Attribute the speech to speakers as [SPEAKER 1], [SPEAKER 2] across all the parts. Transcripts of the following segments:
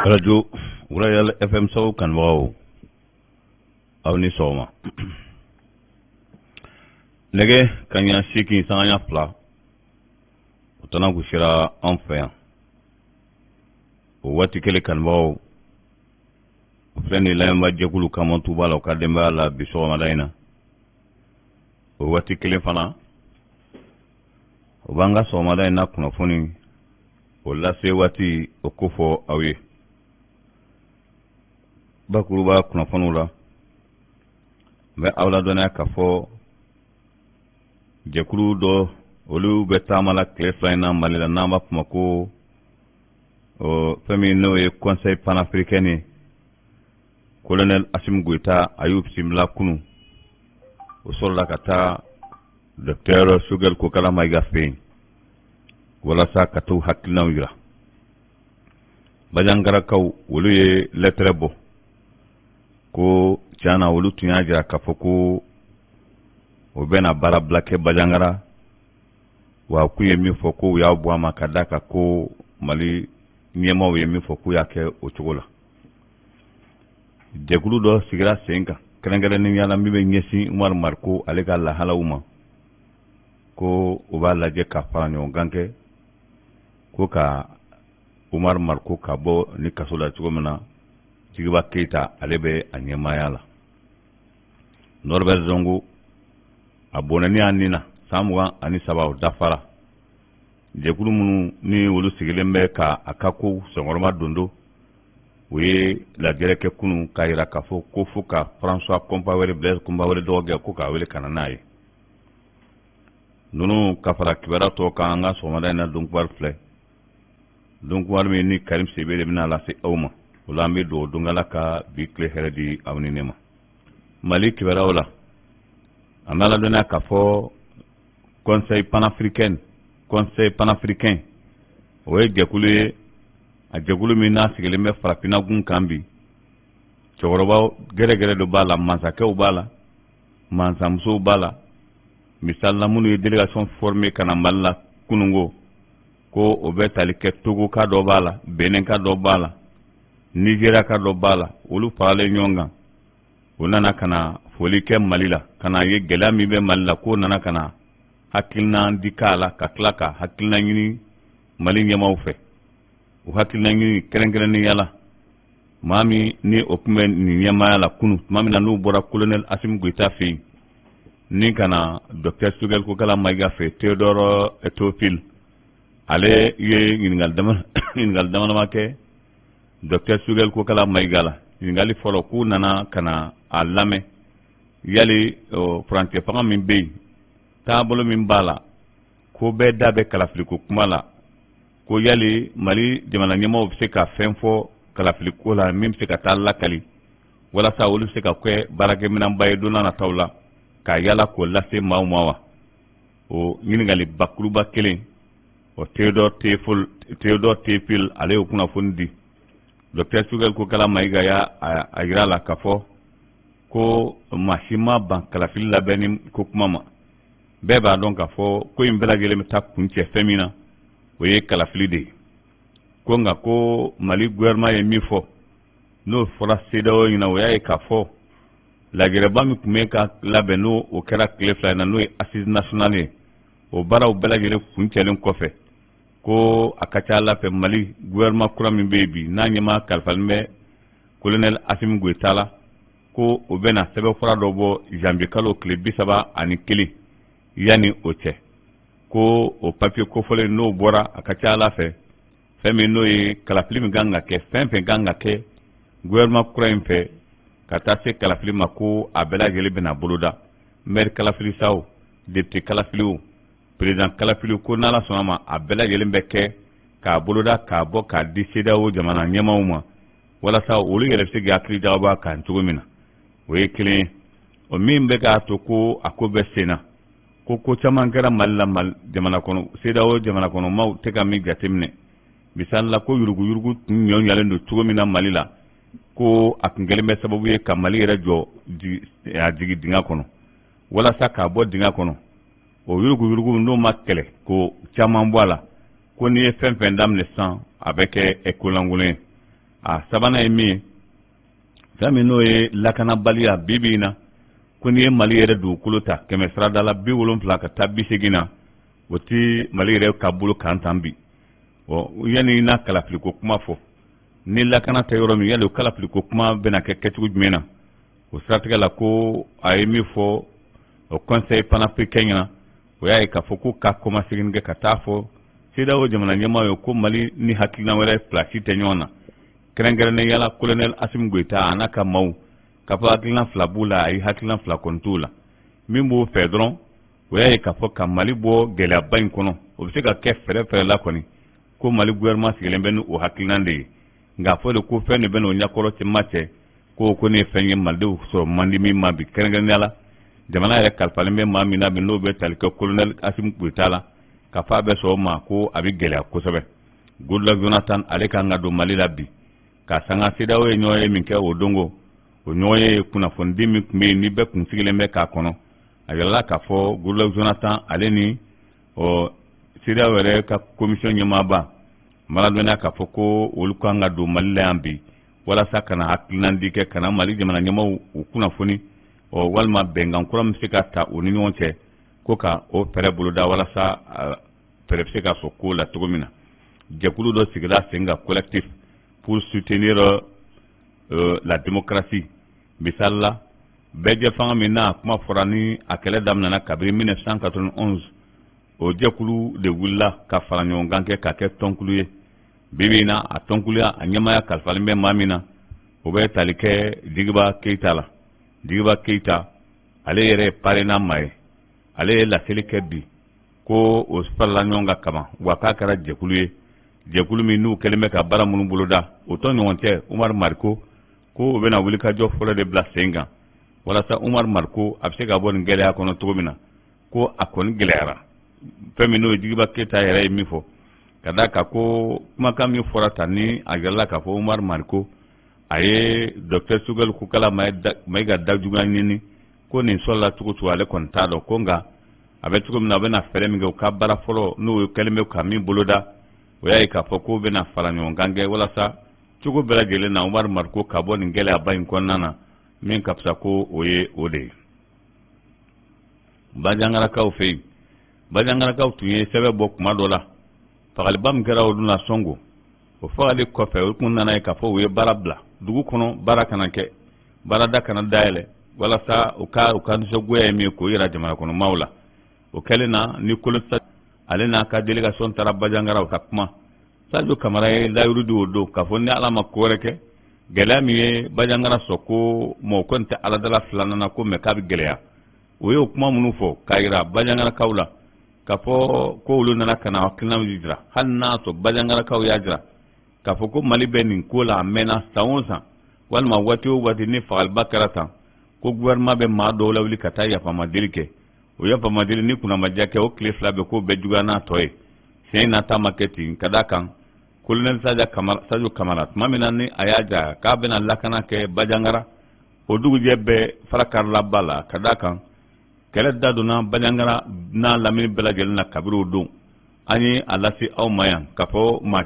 [SPEAKER 1] Radio Royal FM Sow kanubagaw, aw ni sɔgɔma. Nɛgɛ kaɲa 8 sanga 2, o tana gosira an fɛ yan. O waati kelen, kanubagaw, o filɛ ni lamɛnbaa jɛkulu caman b'a la u ka denbaya la bi sɔgɔmada in na. O waati kelen fana, o b'an ka sɔgɔmada in na kunnafoni o lase waati o kofɔ aw ye. Bakuruba kunnafoniw la, n bɛ aw ladɔnniya k'a fɔ jɛkulu dɔ, olu bɛ taama la tile 2 in na Mali la, n'an b'a fɔ ma ko fɛn min n'o ye Conseil panafricain ye. Colonel Assimi Goïta, a y'u bisimila kunun. O sɔrɔla ka taa docteur Choguel Kokalla Maïga fɛ yen walasa ka t'u hakilinaw yira. Bajangarakaw, olu ye lɛtɛrɛ bɔ ko tiɲɛ na, olu tun y'a jira k'a fɔ ko o bɛna baarabila kɛ Bajangara wa. K'u ye min fɔ, ko u y'a bɔ a ma ka da kan ko Mali ɲɛmaaw ye min fɔ, k'u y'a kɛ o cogo la. Jɛkulu dɔ sigira sen kan kɛrɛnkɛrɛnnenya la min bɛ ɲɛsin Umaru Mariko ale ka lahalaw ma, ko u b'a lajɛ ka fara ɲɔgɔn kan kɛ ko ka Umaru Mariko ka bɔ ni kaso la cogo min na. Jigiba Keyita, ale bɛ a ɲɛmaaya la. Norbert Zongo, a bɔnɛni a nin na san 23, o dafara. Jɛkulu minnu ni olu sigilen bɛ ka a ka kow senkɔrɔma dondo, u ye lajɛrɛ kɛ kunun k'a jira k'a fɔ ko fo ka François Compaoré, Blaise Compaoré dɔgɔkɛ, ko k'a wele ka na n'a ye. Ninnu ka fara kibaruya tɔw kan, an ka sɔgɔmada in na donkibaru filɛ, donkibaru min ni Karim Sidibe de bɛna lase aw ma. O la, an bɛ dugawu don Ala ka bi tile hɛrɛ di aw ni ne ma. Mali kibaruyaw la, an b'a ladɔnniya k'a fɔ Conseil panafricain, o ye jɛkulu ye, a jɛkulu min n'a sigilen bɛ farafinna gun kan bi. Cɛkɔrɔba gɛrɛgɛrɛ dɔ b'a la, masakɛw b'a la, mansamusow b'a la. Misali la, minnu ye délégation formée ka na Mali la kunungo, ko o bɛ tali kɛ Togo ka dɔ b'a la, Benin ka dɔ b'a la, Nigéria ka dɔ b'a la. Olu faralen ɲɔgɔn kan, u nana ka na foli kɛ Mali la, ka na ye gɛlɛya min bɛ Mali la, k'o nana ka na hakilina di k'a la, ka tila ka hakilina ɲini Mali ɲɛmaaw fɛ. O hakilina ɲini, kɛrɛnkɛrɛnnenya la, maa min ni o tun bɛ nin ɲɛmaaya la kunun, tuma min na n'u bɔra colonel Assimi Goïta fɛ yen ni ka na docteur Choguel Kokalla Maïga fɛ, Théodore Théophile, ale ye ɲininkali dama ɲininkali dama dama kɛ docteur Choguel Kokalla Maïga la. Ɲininkali fɔlɔ, k'u nana ka na a lamɛn yali furancɛ fanga min bɛ yen, taabolo min b'a la, ko bɛɛ da bɛ kalafiliko kuma la, ko yali Mali jamana ɲɛmaaw bɛ se ka fɛn fɔ kalafiliko la min bɛ se ka taa lakali, walasa olu bɛ se ka kɛ baarakɛminɛnba ye don n'a nataw la ka yala k'o lase maaw ma wa? O ɲininkali bakuruba kelen o, Théodore Théophile, ale y'o kunnafoni di. Docteur Choguel Kokalla Maïga y'a a yira la k'a fɔ ko maa si ma ban kalafili labɛnni ko kuma ma. Bɛɛ b'a dɔn k'a fɔ ko in bɛɛ lajɛlen bɛ taa kuncɛ fɛn min na, o ye kalafili de ye. Ko nka, ko Mali gouvernement ye min fɔ, n'o fɔra CEDEAO ɲɛna, o y'a ye k'a fɔ lajɛrɛba min tun bɛ ka labɛn, n'o o kɛra tile 2 in na, n'o ye assise nationale ye, o baaraw bɛɛ lajɛlen kuncɛlen kɔfɛ, ko a ka ca ala fɛ, Mali gouvernement kura min bɛ yen bi, n'a ɲɛmaa kalifalen bɛ colonel Assimi Goïta la, ko o bɛna sɛbɛnfura dɔ bɔ janvier kalo tile 31. Yanni o cɛ, ko o papier kofɔlen n'o bɔra, a ka ca ala fɛ, fɛn min n'o ye kalafili min kan ka kɛ, fɛn fɛn kan ka kɛ gouvernement kura in fɛ ka taa se kalafili ma, ko a bɛɛ lajɛlen bɛna boloda, maire kalafili sa o, député kalafili o, président kalafili, ko n'Ala sɔnna ma, a bɛɛ lajɛlen bɛ kɛ k'a boloda k'a bɔ k'a di CEDEAO jamana ɲɛmaaw ma, walasa olu yɛrɛ bɛ se k'i hakili jagabɔ a kan cogo min na. O ye kelen ye. O min bɛ k'a to ko a ko bɛ sen na, ko ko caman kɛra Mali la, Mali jamana kɔnɔ, CEDEAO jamana kɔnɔ maaw tɛ ka min jateminɛ. Misali la, ko yuruguyurugu tun ɲɔ ɲalen don cogo min na Mali la, ko a tun kɛlen bɛ sababu ye ka Mali yɛrɛ jɔ a jigi dingɛ kɔnɔ. Walasa k'a bɔ dingɛ kɔnɔ, o yuruguyurugu n'o ma kɛlɛ ko caman bɔ a la, ko n'i ye fɛn fɛn daminɛ sisan, a bɛ kɛ kolankolon ye. A sabanan ye min ye, fɛn min n'o ye lakanabaliya, bi bi in na, ko n'i ye Mali yɛrɛ dugukolo ta 100 sirada la, 70 ka taa 80 na, o ti Mali yɛrɛ ka bolo kan tan bi. Ɔ, yanni i na kalafiliko kuma fɔ, ni lakana tɛ yɔrɔ min, yali o kalafiliko kuma bɛna kɛ kɛcogo jumɛn na? O siratigɛ la, ko a ye min fɔ o Conseil panafricain ɲɛna, o y'a ye k'a fɔ ko ka kɔmasegin kɛ ka taa fɔ CEDEAO jamana ɲɛmaaw ye ko Mali ni hakilina wɛrɛ pilasi tɛ ɲɔgɔn na, kɛrɛnkɛrɛnnenya la Colonel Assimi Goïta a n'a ka maaw, k'a fɔ hakilina fila b'u la. Ayi, hakilina fila kɔni t'u la. Min b'o fɛ dɔrɔn, o y'a ye k'a fɔ ka Mali bɔ gɛlɛyaba in kɔnɔ, o bɛ se ka kɛ fɛɛrɛ fɛɛrɛ la kɔni, ko Mali gouvernement sigilen bɛ ni o hakilina de ye. Nka fɔ de ko fɛn de bɛ n'o ɲɛkɔrɔ cɛma cɛ ko ne ye fɛn ye malidenw sɔrɔ man di min ma bi, kɛrɛnkɛrɛnnenya la jamana yɛrɛ kalifalen bɛ maa min na bi, n'o bɛ tali kɛ Colonel Assimi Goïta la, k'a fɔ a bɛ sɔn o ma, ko a bɛ gɛlɛya kosɛbɛ. Goodluck Jonathan, ale kan ka don Mali la bi ka sanga CEDEAO ye ɲɔgɔn ye min kɛ o dongo, o ɲɔgɔn ye kunnafonidi min tun bɛ yen ni bɛɛ kun sigilen bɛ k'a kɔnɔ, a yirala k'a fɔ Goodluck Jonathan, ale ni ɔ CEDEAO yɛrɛ ka commission ɲɛmaaba mara dɔnniya k'a fɔ ko olu kan ka don Mali la yan bi walasa ka na hakilinandi kɛ, ka na Mali jamana ɲɛmaaw u kunnafoni, ɔ walima bɛnkan kura min bɛ se ka ta u ni ɲɔgɔn cɛ, ko ka o fɛɛrɛ boloda walasa fɛɛrɛ bɛ se ka sɔrɔ ko la cogo min na. Jɛkulu dɔ sigira sen kan, Collectif pour soutenir la démocratie. Misali la, bɛɛjɛ fanga min n'a kuma fɔra ni a kɛlɛ daminɛna kabini 1991, o jɛkulu de wulila ka fara ɲɔgɔn kan kɛ ka kɛ tɔnkulu ye. Bi bi in na, a tɔnkuluya a ɲɛmaaya kalifalen bɛ maa min na, o bɛ tali kɛ Jigiba Keyita la. Jigiba Keyita, ale yɛrɛ ye PARENA maa ye. Ale ye laseli kɛ bi ko o farala ɲɔgɔn kan kaban, wa k'a kɛra jɛkulu ye, jɛkulu min n'u kɛlen bɛ ka baara minnu boloda o tɔ ɲɔgɔn cɛ. Umaru Mariko ko o bɛna wulikajɔ fɔlɔ de bila sen kan walasa Umaru Mariko a bɛ se ka bɔ nin gɛlɛya kɔnɔ cogo min na, ko a kɔni gɛlɛyara. Fɛn min n'o ye Jigiba Keyita yɛrɛ ye min fɔ, ka d'a kan ko kumakan min fɔra tan ni a yirala k'a fɔ Umaru Mariko a ye Docteur Choguel Kokala Mayiga dajuguya ɲini, ko nin sɔrɔla cogo cogo, ale kɔni t'a dɔn ko, nka a bɛ cogo min na, a bɛna fɛɛrɛ min kɛ, u ka baara fɔlɔ n'o kɛlen bɛ ka min boloda, o y'a ye k'a fɔ k'o bɛna fara ɲɔgɔn kan kɛ walasa cogo bɛɛ lajɛlen na Umaru Mariko ka bɔ nin gɛlɛyaba in kɔnɔna na. Min ka fisa, ko o ye o de ye. Bajangarakaw fɛ yen, Bajangarakaw tun ye sɛbɛn bɔ kuma dɔ la, fagaliba min kɛra olu na Sɔngo, o fagali kɔfɛ, u kun nana ye k'a fɔ u ye baara bila dugu kɔnɔ, baara kana kɛ, baarada kana dayɛlɛ, walasa u ka nisɔngoya ye min ye, k'o yira jamana kɔnɔmaw la. O kɛlen na, ni kolonsa ale n'a ka délégation taara Bajangara, u ka kuma, Sadio Kamara ye layiru di o don k'a fɔ ni Ala ma ko wɛrɛ kɛ, gɛlɛya min ye Bajangara sɔrɔ, ko mɔgɔ kɔni tɛ Ala dala filanan na ko mɛ k'a bɛ gɛlɛya. O ye o kuma minnu fɔ k'a yira Bajangarakaw la k'a fɔ ko olu nana ka na hakilina jira, hali n'a sɔrɔ Bajangarakaw y'a jira k'a fɔ ko Mali bɛ nin ko la a mɛnna, san o san walima waati o waati ni fagaliba kɛra tan, ko gouvernement bɛ maa dɔw lawuli ka taa yafamadeli kɛ. O yafamadeli ni kunnamadiya kɛ, o tile 2 bɛ k'o bɛɛ juguya n'a tɔ ye. Siɲɛ in na ta ma kɛ ten, ka d'a kan colonel Sadio Kamara, tuma min na ni a y'a jira k'a bɛna lakana kɛ Bajangara, o dugujɛ bɛɛ fara karila ba la, ka d'a kan kɛlɛ da donna Bajangara n'a lamini bɛɛ lajɛlen na. Kabiri o don, an ye a lase aw ma yan k'a fɔ maa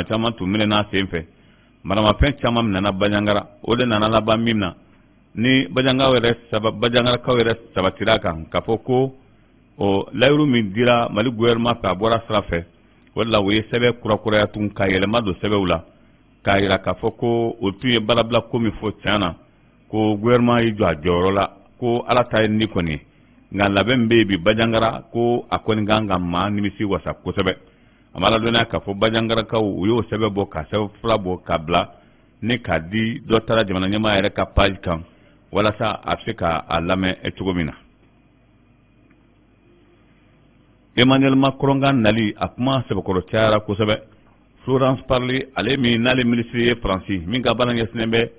[SPEAKER 1] caman tun minɛna sen fɛ, maramafɛn caman minɛna Bajangara. O de nana laban min na ni Bajangarakaw yɛrɛ sabatira kan k'a fɔ ko ɔ layiru min dira Mali gouvernement fɛ, a bɔra sira fɛ. O de la, u ye sɛbɛn kurakuraya tun ka yɛlɛma don sɛbɛnw la k'a yira k'a fɔ ko o tun ye baarabila ko min fɔ tiɲɛ na, ko gouvernement y'i jɔ a jɔyɔrɔ la, ko Ala ta ye ni kɔni ye. Nka labɛn min bɛ yen bi Bajangara, ko a kɔni kan ka maa nimisi wasa kosɛbɛ. A ma ladɔnniya k'a fɔ Bajangarakaw u y'o sɛbɛn bɔ, ka sɛbɛn fura bɔ ka bila ni k'a di dɔ taara jamana ɲɛmaa yɛrɛ ka page kan walasa a bɛ se ka a lamɛn cogo min na. Emmanuel Macron ka nali, a kuma sɛbɛkɔrɔ cayara kosɛbɛ. Florence Parly, ale min n'ale minisiri ye Faransi, min ka baara ɲɛsinnen bɛ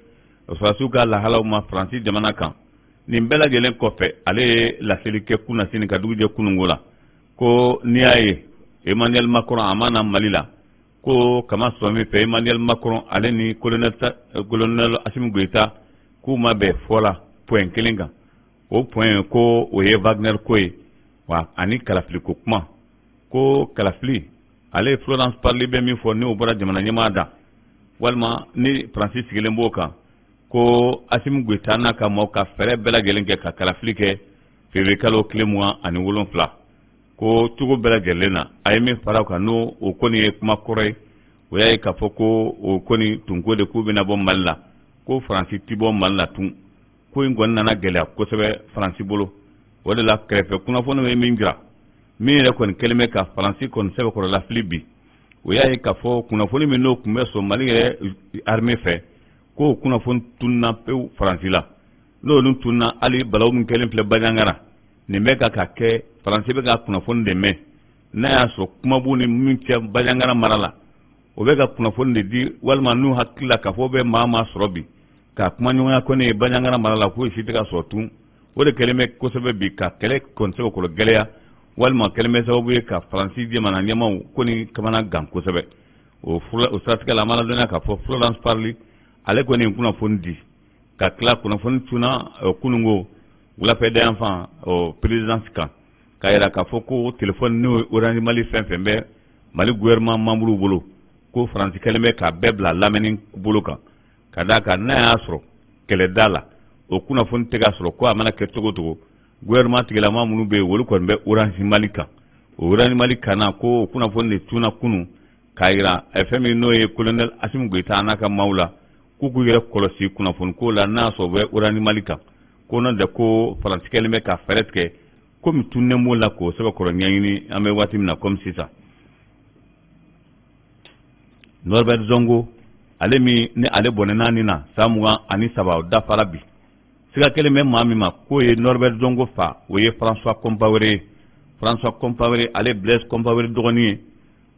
[SPEAKER 1] sɔrɔdasiw ka lahalaw ma Faransi jamana kan, nin bɛɛ lajɛlen kɔfɛ, ale ye laseli kɛ kunnasini ka dugujɛ kununko la, ko n'i y'a ye Emmanuel Macron a ma na Mali la, ko kama sɔrɔ min fɛ Emmanuel Macron ale ni colonel Assimi Goïta k'u ma bɛn fɔ la point kelen kan. O point, ko o ye Wagner ko ye wa ani kalafiliko kuma. Ko kalafili, ale Florence Parly bɛ min fɔ, n'o bɔra jamana ɲɛmaa da. walima ni Faransi sigilen b'o kan ko Asimi Goyita n'a ka maaw ka fɛɛrɛ bɛɛ lajɛlen kɛ ka kalafili kɛ février kalo tile 27, ko cogo bɛɛ lajɛlen na. A ye min fara o kan, n'o o kɔni ye kuma kɔrɔ ye, o y'a ye k'a fɔ ko o kɔni tunko de k'u bɛna bɔ Mali la, ko Faransi ti bɔ Mali la tun. Ko in kɔni nana gɛlɛya kosɛbɛ Faransi bolo. O de la kɛrɛfɛ kunnafoniw ye min jira, min yɛrɛ kɔni kɛlen bɛ ka Faransi kɔni sɛbɛkɔrɔ lafili bi, o y'a ye k'a fɔ kunnafoni min n'o tun bɛ sɔrɔ Mali yɛrɛ armée fɛ, k'o kunnafoni tununna pewu Faransi la. N'olu tununna, hali balawu min kɛlen filɛ Banjagara nin bɛ ka kɛ, Faransi bɛ ka kunnafoni de mɛn. N'a y'a sɔrɔ kuma b'u ni min cɛ Banjagara mara la, o bɛ ka kunnafoni de di, walima n'u hakili la k'a fɔ bɛ maa maa sɔrɔ bi ka kumaɲɔgɔnya kɔni ye Banjagara mara la, k'o si tɛ ka sɔrɔ tun. O de kɛlen bɛ kosɛbɛ bi ka kɛlɛ kɔni sɛbɛkɔrɔ gɛlɛya, walima kɛlen bɛ sababu ye ka Faransi jamana ɲɛmaaw kɔni kamana gan kosɛbɛ. O siratigɛ la, an b'a ladɔnniya k'a fɔ Florence Parly, ale kɔni ye kunnafoni di ka tila kunnafoni tunna kununko wulafɛ dayanfan présidence kan, k'a yira k'a fɔ ko telefɔni n'o ye Orange Mali fɛn fɛn bɛ Mali gouvernement membre bolo, ko Faransi kɛlen bɛ k'a bɛɛ bila lamɛnni bolo kan, ka d'a kan n'a y'a sɔrɔ kɛlɛda la, o kunnafoni tɛ ka sɔrɔ, ko a mana kɛ cogo cogo, gouvernement tigilama minnu bɛ yen, olu kɔni bɛ Orange Mali kan. O Orange Mali kan na, ko o kunnafoni de tunna kunun, k'a yira fɛn min n'o ye colonel Asimi Goyita n'a ka maaw la, k'u k'u yɛrɛ kɔlɔsi kunnafoni ko la, n'a sɔrɔ u bɛ Orange Mali kan, ko n'o tɛ ko Faransi kɛlen bɛ ka fɛɛrɛ tigɛ komi tunnen b'o la k'o sɛbɛkɔrɔ ɲɛɲini an bɛ waati min na komi sisan. Norbert Zongo, ale min ni ale bɔnɛna ni na san 23, o dafara bi. Siga kelen bɛ maa min ma k'o ye Norbert Zongo fa, o ye François Compaoré ye. François Compaoré, ale Blaise Compaoré dɔgɔnin ye.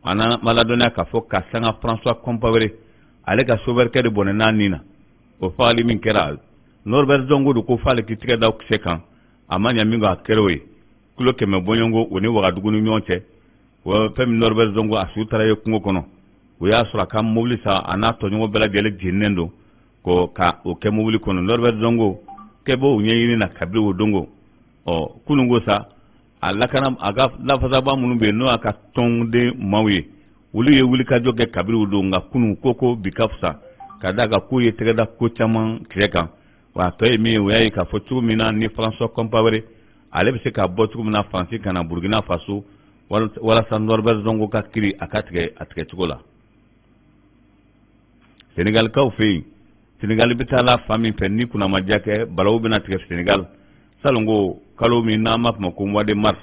[SPEAKER 1] An b'a ladɔnniya k'a fɔ ka sanga François Compaoré ale ka sofɛrikɛ de bɔnɛna ni na. O fagali min kɛra, Norbert Zongo de ko f'ale k'i tɛgɛ da kisɛ kan. A ma ɲa min kɔ, a kɛra o ye kilo 100 bɔɲɔgɔnko o ni Wagadugu ni ɲɔgɔn cɛ. Fɛn min Norbert Zongo, a su taara ye kungo kɔnɔ, o y'a sɔrɔ a ka mobili sa, a n'a tɔɲɔgɔn bɛɛ lajɛlen jeninen don ko ka o kɛ mobili kɔnɔ. Norbert Zongo kɛ b'o ɲɛɲini na kabini o dongo. Ɔ kununko sa, a lakana, a ka lafasaba minnu bɛ yen, n'o y'a ka tɔnden maaw ye, olu ye wulikajɔ kɛ kabini o don. Nka kunun ko bi ka fisa, ka d'a kan k'u ye tɛgɛ da ko caman kisɛ kan. Wa a tɔ ye min ye, o y'a ye k'a fɔ cogo min na ni François Compaoré ale bɛ se ka bɔ cogo min na Faransi ka na Burkina Faso, walasa Norbert Zongo ka kiri a ka tigɛ a tigɛcogo la. Senegalikaw fɛ yen, Senegali bɛ taa la fan min fɛ, ni kunnamadiya kɛ, balawu bɛna tigɛ Senegal salon ko kalo min n'an b'a fɔ ma ko mois de mars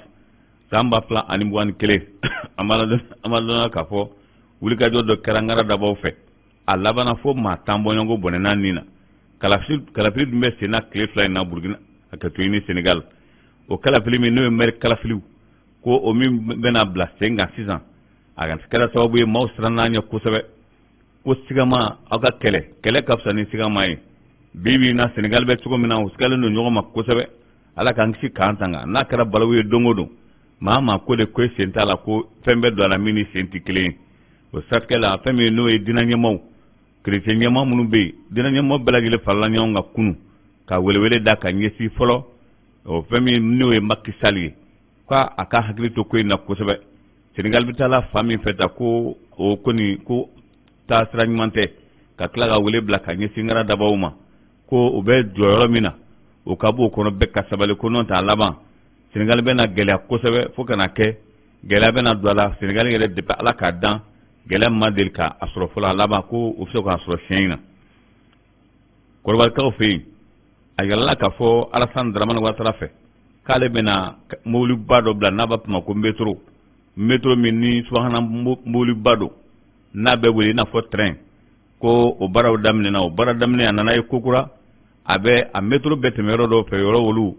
[SPEAKER 1] san 2021. An b'a dɔn k'a fɔ wulikajɔ dɔ kɛra ŋara dabaw fɛ, a labanna fo maa 10 bɔɲɔgɔnko bɔnɛna nin na. Kalafili dun bɛ sen na tile 2 in na Burkina a ka to ɲini Senegal. O kalafili min n'o ye mɛri kalafiliw ko o min bɛna bila sen kan sisan, a kɛra sababu ye maaw siranna ɲɛ kosɛbɛ, ko sigama aw ka kɛlɛ, kɛlɛ ka fisa ni sigama ye. Bi bi in na, Senegal bɛ cogo min na, u sigalen don ɲɔgɔn ma kosɛbɛ. Ala k'an kisi k'an tanga. N'a kɛra balawu ye don o don, maa maa ko de ko sen t'a la, ko fɛn bɛ don a la min ni sen tɛ kelen ye. O siratigɛ la, fɛn min n'o ye diinɛ ɲɛmaaw, kerecɛn ɲɛmaa minnu bɛ yen, diinɛ ɲɛmaa bɛɛ lajɛlen farala ɲɔgɔn kan kunun ka welewele da ka ɲɛsin fɔlɔ o fɛn min n'o ye Macky Sall ye, k'a a ka hakili to ko in na kosɛbɛ. Senegal bɛ taa la fan min fɛ ta, ko o kɔni ko taa sira ɲuman tɛ. Ka tila ka wele bila ka ɲɛsin ŋara dabaw ma, ko u bɛ jɔyɔrɔ min na, o ka b'o kɔnɔ, bɛɛ ka sabali, ko n'o tɛ a laban Senegal bɛna gɛlɛya kosɛbɛ, fo ka na kɛ gɛlɛya bɛna don a la. Senegal yɛrɛ, depuis Ala k'a dan, gɛlɛya ma deli k'a sɔrɔ fɔlɔ, a laban ko o bɛ se k'a sɔrɔ siɲɛ in na. Kɔdiwarikaw fɛ yen, a yirala k'a fɔ Alassane Dramane Ouattara fɛ k'ale bɛna mobiliba dɔ bila n'a b'a fɔ ma ko métro, métro min ni subahana mobiliba don n'a bɛ wele i n'a fɔ train, ko o baaraw daminɛna. O baara daminɛ, a nana ye kokura, a bɛ a métro bɛ tɛmɛ yɔrɔ dɔw fɛ, yɔrɔ olu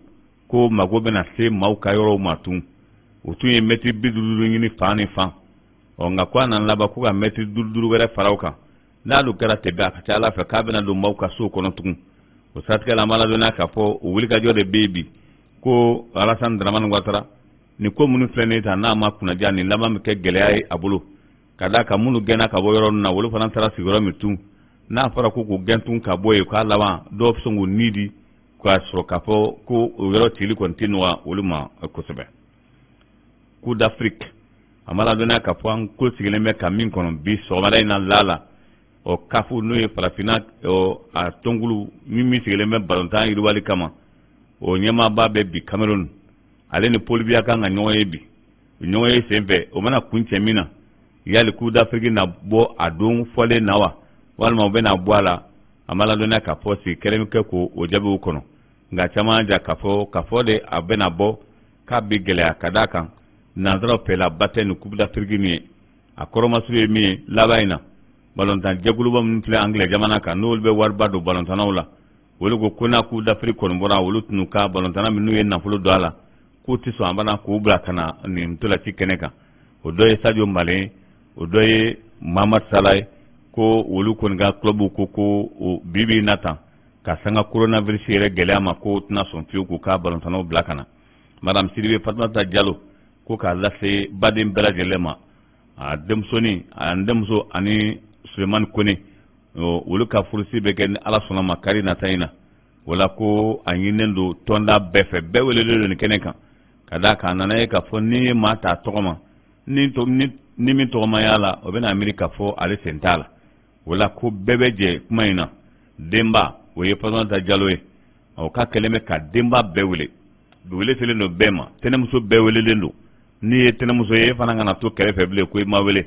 [SPEAKER 1] ko mago bɛna se maaw ka yɔrɔw ma tun. O tun ye mɛtiri 55 ɲini fan ni fan. Ɔ nka ko a nana laban ko ka mɛtiri 5 5 wɛrɛ fara o kan. N'a dun kɛra ten bɛɛ, a ka ca Ala fɛ k'a bɛna don maaw ka sow kɔnɔ tugun. O siratigɛ la, an b'a ladɔnniya k'a fɔ o wulikajɔ de bɛ yen bi, ko Alassane Dramane Ouattara, nin ko minnu filɛ nin ta, n'a ma kunnaja, nin laban bɛ kɛ gɛlɛya ye a bolo, ka d'a kan minnu gɛnna ka bɔ yɔrɔ ninnu na, olu fana taara sigiyɔrɔ min tun, n'a fɔra ko k'u gɛn tun ka bɔ yen, k'a laban dɔw bɛ sɔn k'u ni di, k'a sɔrɔ k'a fɔ ko o yɔrɔ cili kɔni tɛ nɔgɔya olu ma kosɛbɛ. Coupe d'Afrique, an b'a ladɔnniya k'a fɔ an ko sigilen bɛ ka min kɔnɔ bi sɔgɔmada in na, lala Ɔ CAF, n'o ye farafinna ɔ a tɔnkulu min min sigilen bɛ balontan yiriwali kama, o ɲɛmaaba bɛ bi Cameroun. Ale ni Paul Biya kan ka ɲɔgɔn ye bi. Ɲɔgɔn ye senfɛ, o mana kuncɛ min na, yali Coupe d'Afrique na bɔ a don fɔlen na wa, walima u bɛna bɔ a la? A ma ladɔnniya k'a fɔ sigi kɛrɛn kɛ k'o o jaabiw kɔnɔ, nka caman ja k'a fɔ de a bɛna bɔ, k'a bɛ gɛlɛya, ka d'a kan nanzaraw fɛlaba tɛ nin Coupe d'Afrique nin ye. A kɔrɔmasuru ye min ye, laban in na, balontan jɛkuluba minnu filɛ Angilɛ jamana kan, n'olu bɛ wariba don balontannaw la, olu ko ko n'a Coupe d'Afrique kɔni bɔra, olu tun ka balontanna minnu ye nafolo don a la, k'u tɛ sɔn abada k'u bila ka na nin ntolanci kɛnɛ kan. O dɔ ye Sadio Mane ye, o dɔ ye Mohamed Salah ye, ko olu kɔni ka club ko bi bi in na tan, ka sanga coronavirus yɛrɛ gɛlɛya ma, ko tɛna sɔn fiyewu k'u ka balontannaw bila ka na. Madame Sidibe Fatumata Jalo ko k'a lase baden bɛɛ lajɛlen ma, a denmusonin, a denmuso ani Sulemani Kone, olu ka furusi bɛ kɛ ni Ala sɔnna ma kari nata in na. O la ko a ɲininen don tɔnda bɛɛ fɛ, bɛɛ welelen don nin kɛnɛ kan, ka d'a kan a nana ye k'a fɔ ni ye maa ta tɔgɔ ma, ni min tɔgɔma y'a la, o bɛna miiri k'a fɔ ale sen t'a la. O la ko bɛɛ bɛ jɛ kuma in na. Denba, o ye Fatumata Jalo ye, o ka kɛlen bɛ ka denba bɛɛ wele. Wele selen don bɛɛ ma, tɛnɛmuso bɛɛ welelen don. N'i ye tɛnɛmuso ye, e fana kana to kɛrɛfɛ bilen ko i ma wele.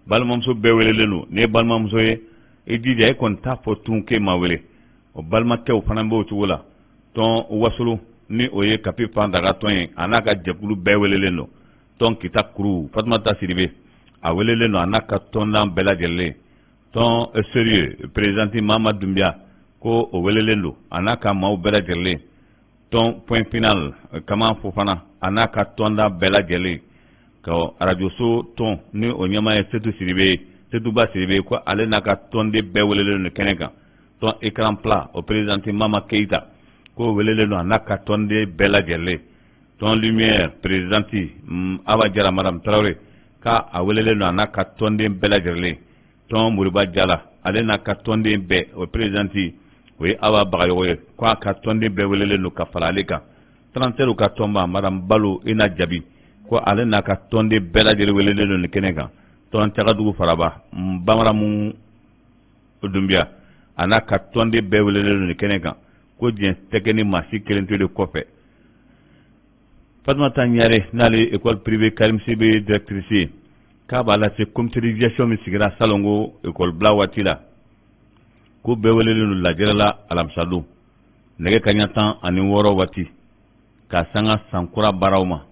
[SPEAKER 1] Balimamuso bɛɛ welelen don. N'i ye balimamuso ye, i jija, e kɔni t'a fɔ tun k'e ma wele. O balimakɛw fana b'o cogo la. Tɔn Wasolo, ni o ye Kapi Fanta ka tɔn ye, a n'a ka jɛkulu bɛɛ welelen don. Tɔn Kita Kuru, Fatumata Sidibe, a welelen don, a n'a ka tɔndan bɛɛ lajɛlen. Tɔn Sérieux, présidente Mama Dunbiya, ko o welelen don, a n'a ka maaw bɛɛ lajɛlen. Tɔn Point Final, Kama Fofana, a n'a ka tɔnda bɛɛ lajɛlen. Ka arajoso tɔn, ni o ɲɛmaa ye Setu Sidibe, Setuba Sidibe, ko ale n'a ka tɔnden bɛɛ welelen don kɛnɛ kan. Tɔn Écran Plat, o présidente Mama Keita, ko welelen don, a n'a ka tɔnden bɛɛ lajɛlen. Tɔn Lumière, présidente Awa Jara, Madame Tarawele, k'a a welelen don, a n'a ka tɔnden bɛɛ lajɛlen. Tɔn Moriba Jala, ale n'a ka tɔnden bɛɛ, o présidente o ye Awa Bagayogo ye, ko a ka tɔnden bɛɛ welelen don ka fara ale kan. Transfert ka tɔnba, Madame Balo Ina Jabi, ko ale n'a ka tɔnden bɛɛ lajɛlen welelen don nin kɛnɛ kan. Tɔn Cagadugu Faraba, Bamaramu Dunbiya, a n'a ka tɔnden bɛɛ welelen don nin kɛnɛ kan, ko diɲɛ tɛ kɛ ni maa si kelen to de kɔfɛ. Fatumata Ɲare, n'ale ye école privée Karim Sidibe directrice ye, k'a b'a lase comité de gestion min sigira salon ko école bila waati la, ko bɛɛ welelen don lajɛrɛ la alamisadon nɛgɛ kaɲa 16 waati, ka sanga sankura baaraw ma,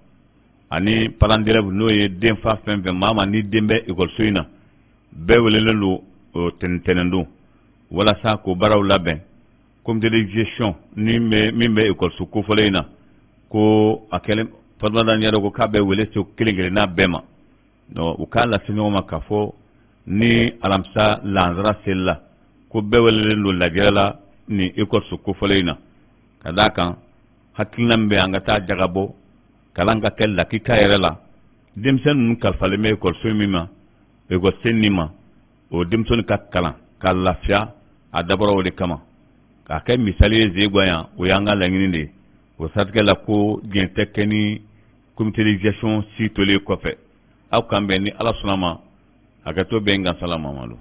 [SPEAKER 1] ani parents d'élèves, n'o ye denfa fɛn fɛn maa ma ni den bɛ ekɔliso in na, bɛɛ welelen don tɛnɛntɛnɛn walasa k'o baaraw labɛn. Comité de gestion ni bɛ min bɛ ekɔliso kofɔlen in na, ko a kɛlen Fatumata Ɲare ko k'a bɛ wele se kelen kelenna bɛɛ ma, u k'a lase ɲɔgɔn ma k'a fɔ ni alamisa lansara selila, ko bɛɛ welelen don lajɛrɛ la ni ekɔliso kofɔlen in na, ka d'a kan hakilina min bɛ an ka taa jagabɔ kalan ka kɛ lakika yɛrɛ la. Denmisɛnnin ninnu kalifalen bɛ ekɔliso min ma, ekɔlisen nin ma, o denmisɛnnin ka kalan ka lafiya, a dabɔra o de kama, k'a kɛ misali ye Zeguwa yan. O y'an ka laɲini de ye. O siratigɛ la, ko diɲɛ tɛ kɛ ni comité de gestion si tolen kɔfɛ. Aw kan bɛn ni Ala sɔnna ma. Hakɛto bɛ n kan. Salam Mamadu.